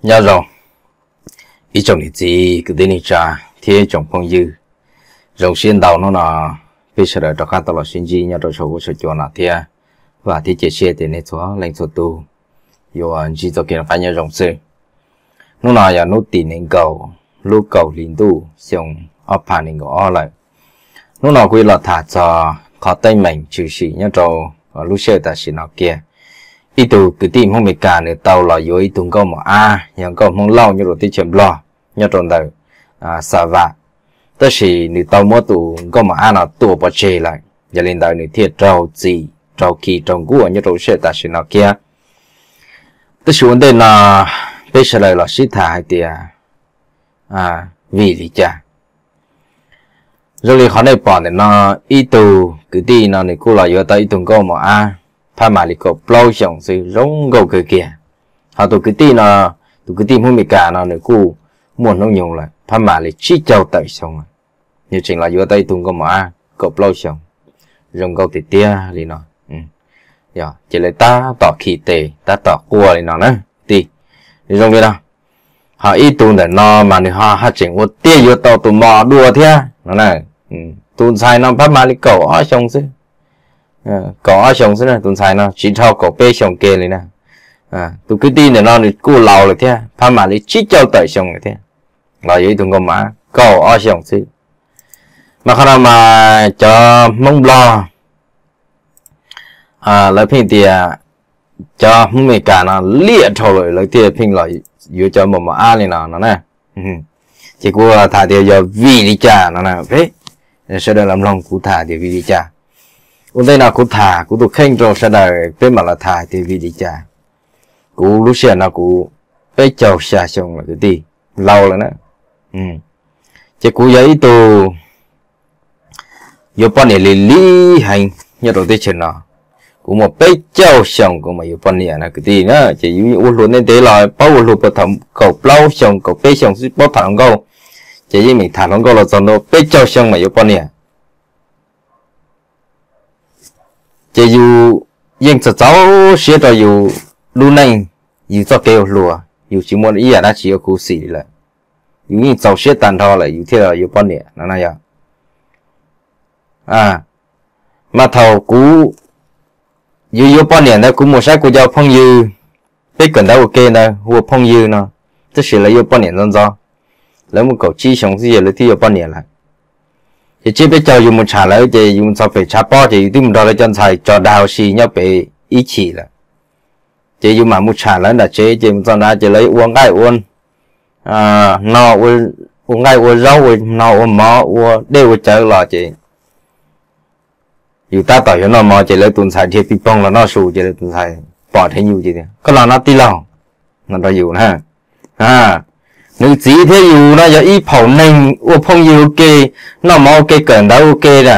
Nyob zoo ib tsoom niam txiv kwv tij neej tsa thiab ib tsoom phooj ywg. Zoo siab ntau hnub no peb sawv daws rov qab tau los sib ntsib nyob rau saum huab saum cua no thiab. Vam thiab cia siab tias nej txhua leej txhua tus yuav ntsib txoj kev noj qab nyob zoo xwb. Hnub no yog hnub tim nees nkaum lub kaum hli ntuj xyoo ob phav nees nkaum ob lawm. Hnub no kuv yuav los tham txog qhov teeb meem tshwm sim nyob rau lub sij hawm tam sim no kiag. Ib tug kwv tij Hmoob Amelikas nws tau los yuav ib tug nkauj mos ab, yog nkauj Hmoob Lauj nyob rau teb chaws Nplog, nyob rau ntawm Xa Vam. Tab sis nws tau muab tus nkauj mos ab no tua pov tseg lawm, yog li ntawd nws thiaj raug txim raug khi raug nkuaj nyob rau lub sij hawm tam sim no kiag. Tab sis ua ntej no peb sawv daws los sib tham hais tias vim li cas. Zoo li qhov nej pom ntawm no, ib tug kwv tij no nws kuj los yuav tau ib tug nkauj mos ab phab mam li kaum plaub xyoos xwb, zoo nkauj kawg kiag. Ho tus kwv tij no, tus kwv tij Hmoob Amelikas no nws kuj muaj hnub nyoog lawm, phab mam li tsib caug tawm xyoo lawm, nws tseem los yuav tau ib tug nkauj mos ab kaum plaub xyoos, zoo nkauj tiag tiag li no. Ces lawv tab tom khi tes tab tom quaj li no na tij. Zoo li no, ho ib tug ntawm no mas nws ho haj tseem ua tiag yuav tau tus mos dua thiab no. Tus ntxhais no phab mam li kaum ob xyoo xwb, kaum ob xyoo xwb na, tus ntxhais no tsis dhau kaum peb xyoo ke li na. Tus kwv tij ntawm no nws kuj laus lawm thiab, phab mam li tsib caug tawm xyoo lawm thiab, los yuav ib tug nkauj mos ab kaum ob xyoos xwb. Mas qhov no mas cov Hmoob Nplog, lawv pheej tias cov Hmoob Amelikas no liam dhau lawm lawv thiaj pheej los yuav cov mos mos ab li no no na. Ces kuv tham tias yog vim li cas no, sawv daws los mloog kuv tham tias vim li cas. Ua ntej no kuv tham kuv tus kheej rau sawv daws peb mam los tham tias vim li cas. Kuv lub sij hawm no kuv peb caug xya xyoo lawm kwv tij, laus lawm na. Ces kuv yog ib tug yuav poj niam li li heev nyob rau teb chaws no. Kuv muaj peb caug xyoo kuv mam yuav poj niam na kwv tij na. Ces yus ua hluas ntev ntev los paub ua hluas puag thaum kaum plaub xyoo kaum peb xyoo xwb paub tham hluas nkauj. Ces yeej meem tham hluas nkauj los txog ntua peb caug xyoo mam yuav poj niam. Ces yus yeej txaus txaus siab rau yus lub neej, yus txoj kev ua hluas yus tsis muaj ib yam dab tsi yuav khuv xim li lawm. Yus yeej txaus siab tag nrho lawm yus thiaj yuav poj niam no na yog. Mas thaum kuv yuav yuav poj niam ntawd kuv mus saib kuv cov phooj ywg, peb kawm ntawv ua ke ntawd hu ua phooj ywg no, tab sis lawv yuav poj niam ntxov ntxov, lawv muaj kaum tsib xyoo xwb ces lawv twb yuav poj niam lawm. Ces tsiab peb caug yus mus tsham lawv ces yus mus txog pem tshav pob ces yus twb mus nrog lawv cov ntxhais tso dag ua si nyob pem ib chim lawm. Ces yus mam mus tsham lawv nram tsev ces mus txog nrad ces lawv ua nqaij ua, ua nqaij ua zaub ua hno ua mov ua dej ua cawv los ces yus tab tom yuav noj mov ces lawv tus ntxhais dhia ping poog los noj su ces lawv tus ntxhais pom dheev yus ces tias koj los no tij laug, no rau yus na. Nws txiv thiab yus no yog ib phaum neeg ua phooj ywg ua ke, noj mov ua ke kawm ntawv ua ke na.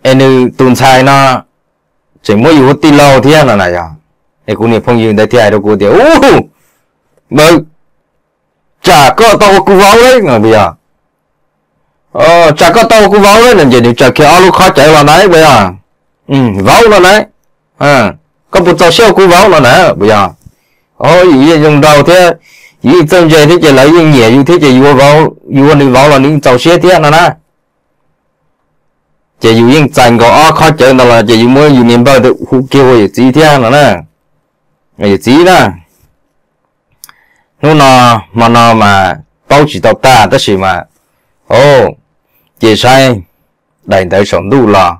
Es nws tus ntxhais no tseem muab yus ua tij laug thiab no na yog. Es kuv niag phooj ywg ntawd thiaj hais rau kuv tias ub, tsam koj tau ua kuv vauv lawm no puas yog? Tsam koj tau ua kuv vauv lawm no ces nws tsa kiag ob lub khob cawv los ntawd puas yog? Vauv no na, koj puas txaus siab ua kuv vauv no na puas yog? Yus yeej zoo nraug thiab, yus yeej txawj ntse thiab ces lawv yeej nyiam yus thiab ces yus ua nws vauv los nws yeej txaus siab thiab no na. Ces yus yeej txais nkaus ob khob cawv ntawd los ces yus muab yus niag npawg ntawd hu kiag ua yawm txiv thiab no na. Yawm txiv na, hnub no hmo no mas paub tsis tau tag tab sis mas, o, ces saib daim ntawv saum ntuj los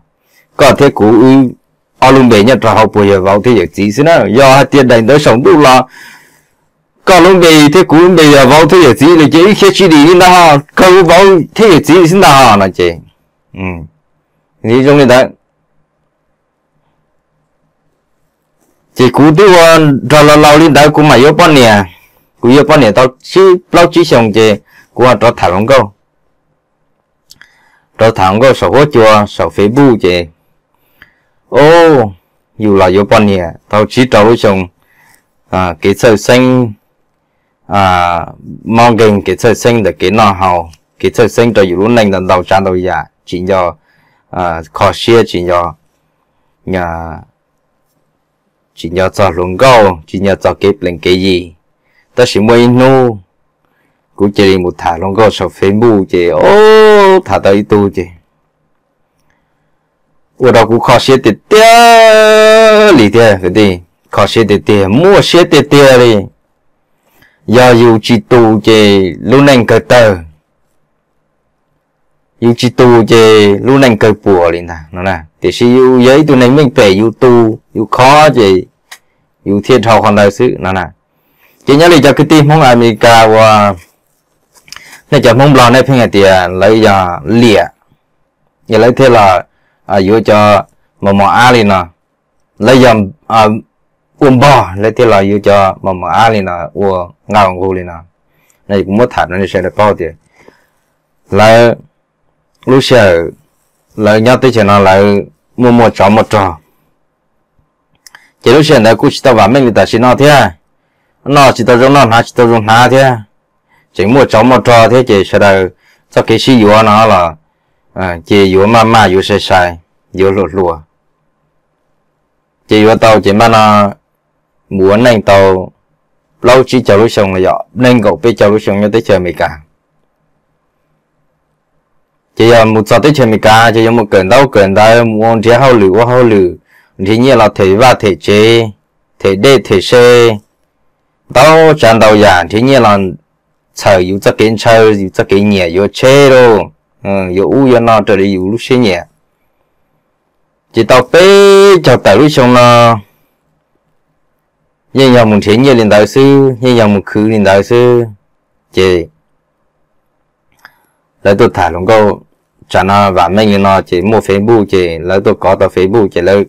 koj thiab kuv wb ob lub npe nyob rau hauv puas yog vauv thiab yawm txiv xwb na. Yog hais tias daim ntawv saum ntuj los koj lub npe thiab kuv lub npe yog vauv thiab yawm txiv li ces wb khiav tsis dim li ntag ho, kawg ua vauv thiab yawm txiv li xwb ntag ho no ces zoo li ntawd. Ces kuv twb ua nrog laus laus li ntawd kuv mam yuav poj niam. Kuv yuav poj niam tau plaub tsib xyoos ces kuv ho rov tham hluas nkauj, rov tham hluas nkauj saum huab cua saum Facebook ces, o, yus los yuav poj niam tau tsib rau lub xyoo, kev txhawj xeeb, mob nkeeg kev txhawj xeeb ntawm kev noj haus, kev txhawj xeeb rau yus lub neej ntau ntau tsav ntau yam, tsis nco kho siab, tsis nco tsis nco txog hluas nkauj, tsis nco txog kev plees kev yi. Tab sis muaj ib hnub kuv cia li mus tham hluas nkauj saum Facebook ces o, tham tau ib tug ces ua rau kuv kho siab tiag tiag li thiab kwv tij, kho siab tiag tiag, muaj siab tiag tiag li. Yog yus tsis tu ces lub neej kawg tawg, yus tsis tu ces lub neej kawg puas li ntag no. Tiam sis yus yog ib tug neeg meej pem, yus tu yus kho ces yus thiaj dhau qhov ntawd xwb no. Ces nyob li cov kwv tij Hmoob Amelikas uas nej cov Hmoob Nplog nej pheej hais tias lawv yog liam, yog lawv thiaj los yuav cov mos mos ab li no, lawv yog ua npog lawv thiaj los yuav cov mos mos ab li no ua nqaj nqug li no. No kuv muab tham rau nej sawv daws paub tias lawv lub sij hawm lawv nyob teb chaws no lawv muaj muaj tsov muaj rog, ces lub sij hawm ntawd kuj tsis tau vam meej li tam sim no thiab, noj tsis tau zoo noj, hnav tsis tau zoo hnav thiab, tseem muaj tsov muaj rog thiab ces sawv daws txoj kev sib yuav no los ces yuav maj maj, yuav sai sai, yuav hluas hluas, ces yuav tau ces npaj no mus ua neej tau plaub tsib caug lub xyoo los yog nees nkaum peb caug lub xyoo nyob teb chaws Amelikas. Ces yog mus txog teb chaws Amelikas ces yuav mus kawm ntaub kawm ntawv, mus ua nrhiav hauj lwm ua hauj lwm, nrhiav nyiaj los them vaj them tsev, them dej them se, ntau tsav ntau yam, nrhiav nyiaj los txhawm yus txoj kev ntshaw, yus txoj kev nyiam, yuav tsheb lauj, yuav ub yuav no raws li yus lub siab nyiam. Ces tau peb caug tawm lub xyoo no yeej yog mus nrhiav nyiaj li ntawd xwb, yeej yog mus khwv li ntawd xwb. Ces lawv tuaj tham hluas nkauj, tsam no vam meej li no ces muaj Facebook ces lawv tuaj kov tau Facebook ces lawv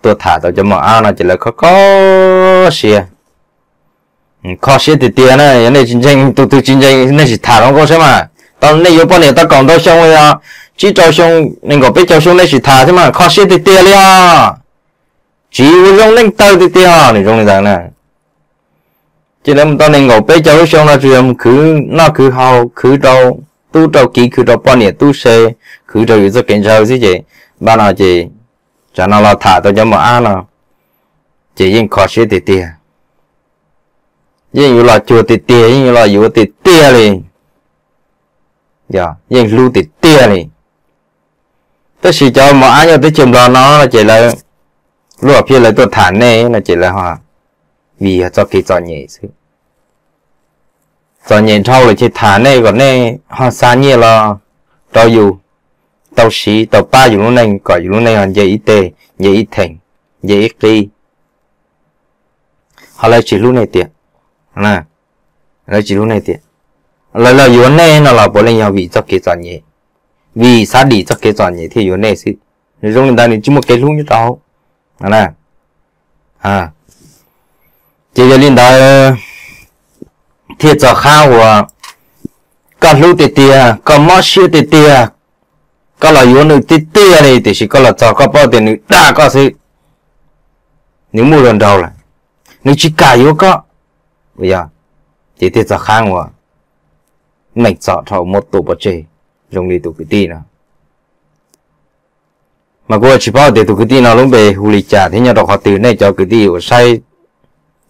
tuaj tham tau cov mos ab no ces lawv kho kho siab. Kho siab tiag tiag na, yog nej tsis ntseeg, tus twg tsis ntseeg nej sim tham hluas nkauj saib mas. Tau nej yuav poj niam tau kaum ntau xyoo los yog tsib rau xyoo, nees nkaum peb caug xyoo nej sim tham thiab mas, kho siab tiag tiag li os. Tsis ua zoo neej tawg tiag tiag os, nws zoo li ntawd na. Ces lawv mus tau nees nkaum peb caug lub xyoo no tsuas yog mus khwv noj khwv haus, khwv rau tub rau kiv, khwv rau poj niam tub se, khwv rau yus txoj kev ntshaw xwb ces npaj no ces tsam no los tham tau cov mos ab no ces yeej kho siab tiag tiag, yeej yuav los cuag tiag tiag, yeej yuav los yuav tiag tiag li, yeej hlub tiag tiag li. Tab sis cov mos ab nyob teb chaws Nplog no ces lawv, lub hom phiaj lawv tuaj tham nej no ces lawv ho vim yog txoj kev txom nyem xwb. Txom nyem dhau lawm ces tham nej kom nej ho xa nyiaj los rau yus tau siv tau pab yus lub neej, kom yus lub neej ho nce ib teg, nce ib theem, nce ib qib. Ho lawv tsis hlub nej tiag, lawv tsis hlub nej tiag. Lawv los yuav nej no los puav leej yog vim txoj kev txom nyem, vim xav dim txoj kev txom nyem thiaj yuav nej xwb. Nws zoo li ntawd, nws tsis muaj kev hlub nyob rau hauv. Ces yog li ntawd thiaj txog qhab uas koj hlub tiag tiag, koj mob siab tiag tiag, koj los yuav nws tiag tiag li, tiam sis koj los txog koj paub tias nws dag koj xwb, nws muaj hluas nraug lawm, nws tsis kam yuav koj, yog, ces thiaj txog qhab uas meej txom dhau muab tua pov tseg zoo li tus kwv tij no. Mas kuv tsis paub tias tus kwv tij no lub npe hu li cas thiab nyob rau qhov twg, nej cov kwv tij uas saib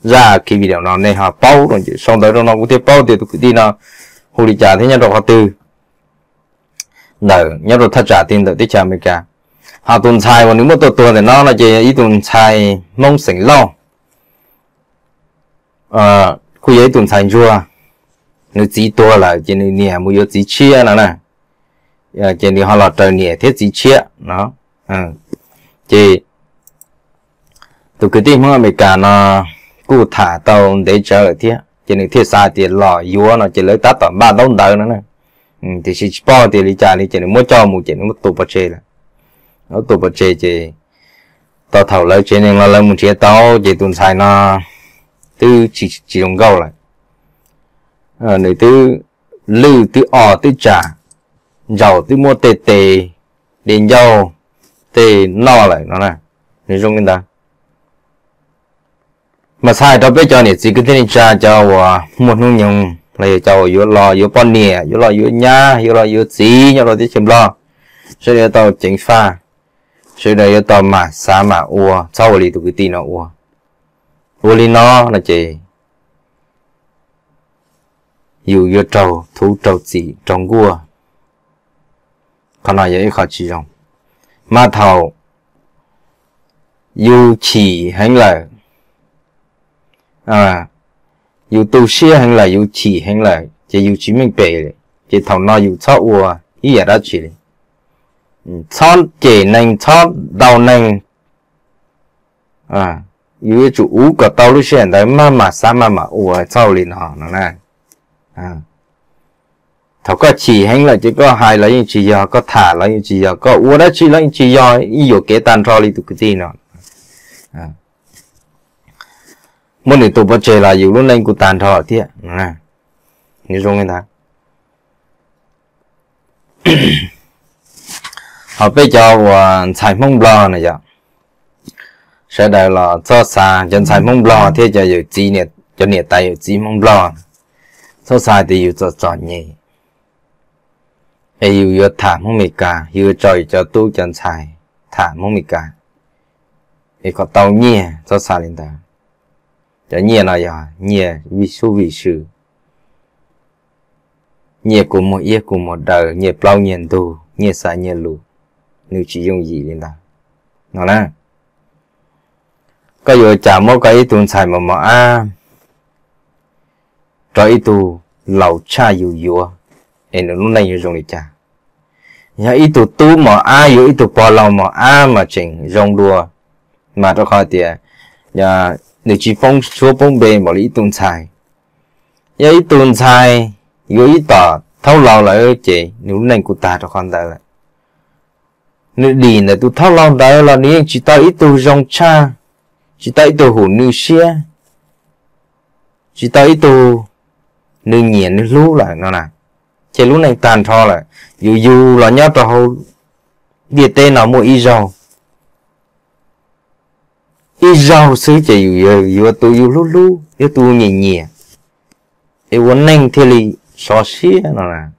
zaj kiv video no nej ho paub, sau ntawv rau no kuv thiaj paub tias tus kwv tij no hu li cas thiab nyob rau qhov twg, ntawm nyob rau thaj tsam twg ntawm teb chaws Amelikas. Ho tus ntxhais uas nws muab tua tuag ntawm no no ces yog ib tus ntxhais Hmoob xeem Lauj, kuj yog ib tus ntxhais ntsuag, nws txiv tuag lawm ces nws niam mus yuav txiv tshiab no na, ces nws ho los raws niam thiab txiv tshiab no. Ces tus kwv tij Hmoob Amelikas no kuj tham tau ntev tsawv lawm thiab ces nws thiaj xav tias los yuav no ces lawv tab tom npaj ntaub ntawv no na. Tiam sis tsis paub tias li cas li ces nws muab coj mus ces nws muab tua pov tseg lawm. Muab tua pov tseg ces tau thaum lawv tsev neeg los lawv mus nrhiav tau ces tus ntxhais no twb tsis zoo nkauj lawm. Nws twb lwj twb o twb tsam, ntsaum twb muab tej tes di ncauj tej noj lawm no na. Nws zoo li ntawd. Mas txhais rau peb cov niam txiv kwv tij neej tsa, cov uas muaj hnub nyoog los yog cov uas yuav los yuav poj niam, yuav los yuav nyab, yuav los yuav txiv nyob rau teb chaws Nplog, sawv daws yuav tau ceev faj, sawv daws yuav tau mam xav mam ua, txhob ua li tus kwv tij no ua. Ua li no no ces yus yuav raug thuv raug txim raug nkuaj. Qhov no yog ib qho tsis zoo. Mas thaum yus chim heev lawm, yus tu siab heev lawm, yus chim heev lawm ces yus tsis meej pem li. Ces thaum no yus txhob ua ib yam dab tsi li, txhob cem neeg, txhob ntaus neeg. Yus yuav tsum ua kom tau lub sij hawm ntawd maj mam xav maj mam ua, txhob ua li no no na. Thaum koj chim heev lawm ces koj hais los yeej tsis yog, koj tham los yeej tsis yog, koj ua dab tsi los yeej tsis yog, ib yuam kev tag nrho li tus kwv tij no. Muab nws tua pov tseg los yus lub neej kuj tag nrho thiab. Nws zoo li ntawd. Ho peb cov uas ntxhais Hmoob Nplog na yom, sawv daws los txhob xav, cov ntxhais Hmoob Nplog thiab cov yawm txiv, cov niam tais yawm txiv Hmoob Nplog, txhob xav tias yus txom txom nyem es yus yuav tham Hmoob Meskas, yus yuav tso yus cov tub cov ntxhais tham Hmoob Meskas es kom tau nyiaj, txhob xav li ntawd. Cov nyiaj no yog nyiaj vim sub vim sw, nyiaj kua muag iab kua muag daw, nyiaj plaub nyiaj ntug, nyiaj xaiv nyiaj lus, nws tsis yooj yim li ntawd no na. Koj yuav cas muab koj ib tug ntxhais mos mos ab rau ib tug laus tshaj yus yuav, es nws lub neej yuav zoo li cas? Yog ib tug tub mos ab yuav ib tug pog laus mos ab mas tseem zoo dua, mas rau qhov tias nws tsis poob suab poob npe npaum li ib tug ntxhais. Yog ib tug ntxhais yuav ib tom thaub laus lawm ces nws lub neej kuj tag rau qhov ntawd lawm. Nws dim ntawm tus thaub laus ntawd los nws yeej tsis tau ib tug zoo tshaj, tsis tau ib tug hum nws siab, tsis tau ib tug nws nyiam nws hlub lawm no na, ces lub neej tag nrho lawm. Yus yug los nyob rau hauv ntiaj teb no muaj ib zaug, ib zaug xwb ces yus yuav tus yus hlub hlub, yuav tus nyiam nyiam, es ua neej thiaj li sov siab no na.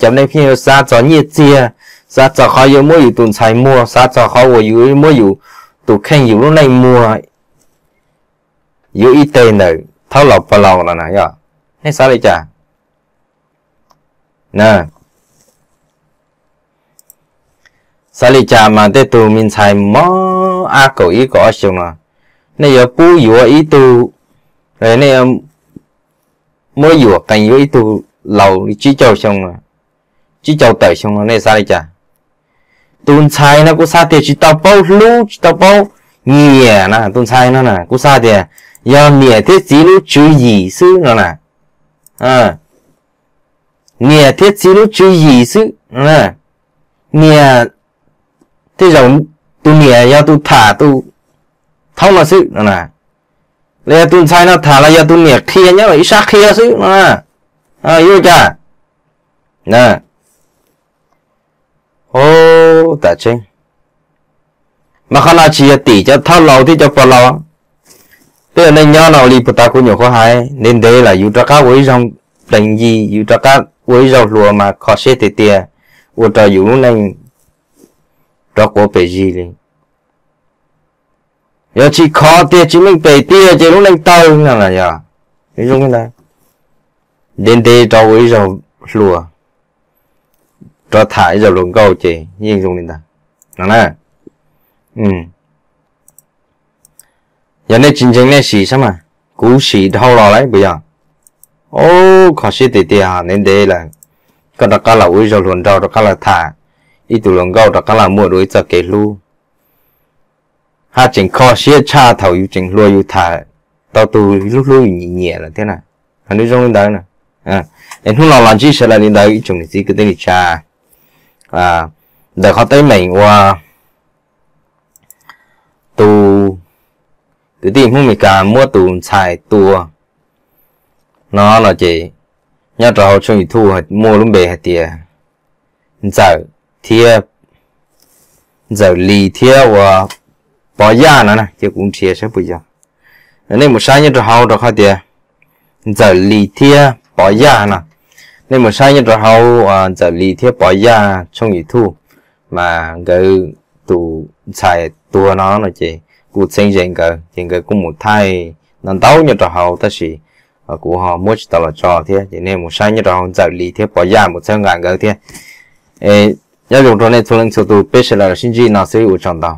Cov neej pheej yuav xav txog nyiaj txiag, xav txog qhov yuav muab yus tus ntxhais muag, xav txog qhov uas yus muab yus tus kheej yus lub neej muag, yuav ib teg ntawm thaub laus pog laus no na yog. Nej xav li cas? Xav li cas mas tej tug me ntxhais mos ab kaum ib kaum ob xyoo no, nej yuav pub yuav ib tug, nej muab yuam qees yuav ib tug laus li tsib caug xyoo, tsib caug tawm xyoo no nej xav li cas? Tus ntxhais no kuv xav tias tsis tau paub hlub tsis tau paub nyiam na, tus ntxhais no na kuv xav tias yog niam thiab txiv lub tswv yim xwb no na. Niam thiab txiv lub tswv yim xwb no na. Niam, tej zaum tus niam yog tus tham tus thaub no xwb no na. Los yog tus ntxhais no tham los yog tus niam qhia nyob ib sab qhia xwb no na. Yuav cas? Tam tseeb, mas qhov no tsis yog tim cov thaub laus thiab cov pog laus. Peb ua neej nyob no ua li puag ta kuv nyuam qhuav hais, ntev ntev lawm yus rov qab ua ib zaug plees yig, yus rov qab ua ib zaug hluas mas kho siab tiag tiag, ua rau yus lub neej rov quav pes zig li. Yog tsis kho tiag tsis meej pem tiag ces lub neej tawg no los yog zoo li ntawd. Ntev ntev rov ua ib zaug hluas, rov tham ib zaug hluas nkauj ces yeej zoo li ntawd no na. Yog nej tsis ntseeg nej sim saib mas, kuv sim dhau los lawm puas yog? Kho siab tiag tiag, ntev ntev lawm koj rov qab los ua ib zaug hluas nraug, rov qab los tham ib tug hluas nkauj, rov qab los muaj dua ib txoj kev hlub. Haj tseem kho siab tshaj thaum yus tseem hluas yus tham tau tus hlub hlub yus nyiam nyiam lawm thiab na. Ho nws zoo li ntawd na. Es hnub no los ntsib sawv daws li ntawd ib tsoom niam txiv kwv tij neej tsa, ntawm qhov teeb meem uas tus kwv tij Hmoob Meskas muab tus ntxhais tua no no ces nyob rau hauv tshooj YouTube muaj lub npe hais tias Ntxawm thiab, Ntxawm Lis thiab uas Pov Yaj no na, cia kuv nrhiav saib puas yog. Nej mus saib nyob rau hauv rau qhov tias Ntxawm Lis thiab Pov Yaj no, nej mus saib nyob rau hauv Ntxawm Lis thiab Pov Yaj tshooj YouTube, mas nkawd tus ntxhais tuag no no ces kuj txheeb ze nkawd ces nkawd kuj mus thaij ntau ntau nyob rau hauv, tab sis kuv ho muab tsis tau los tso thiab, ces nej mus saib nyob rau hauv Ntxawm Lis thiab Pov Yaj mus txhawb nqa nkawd thiab. Nyob zoo rau nej txhua leej txhua tus, peb sawv daws los sib ntsib no xwb, ua tsaug ntau.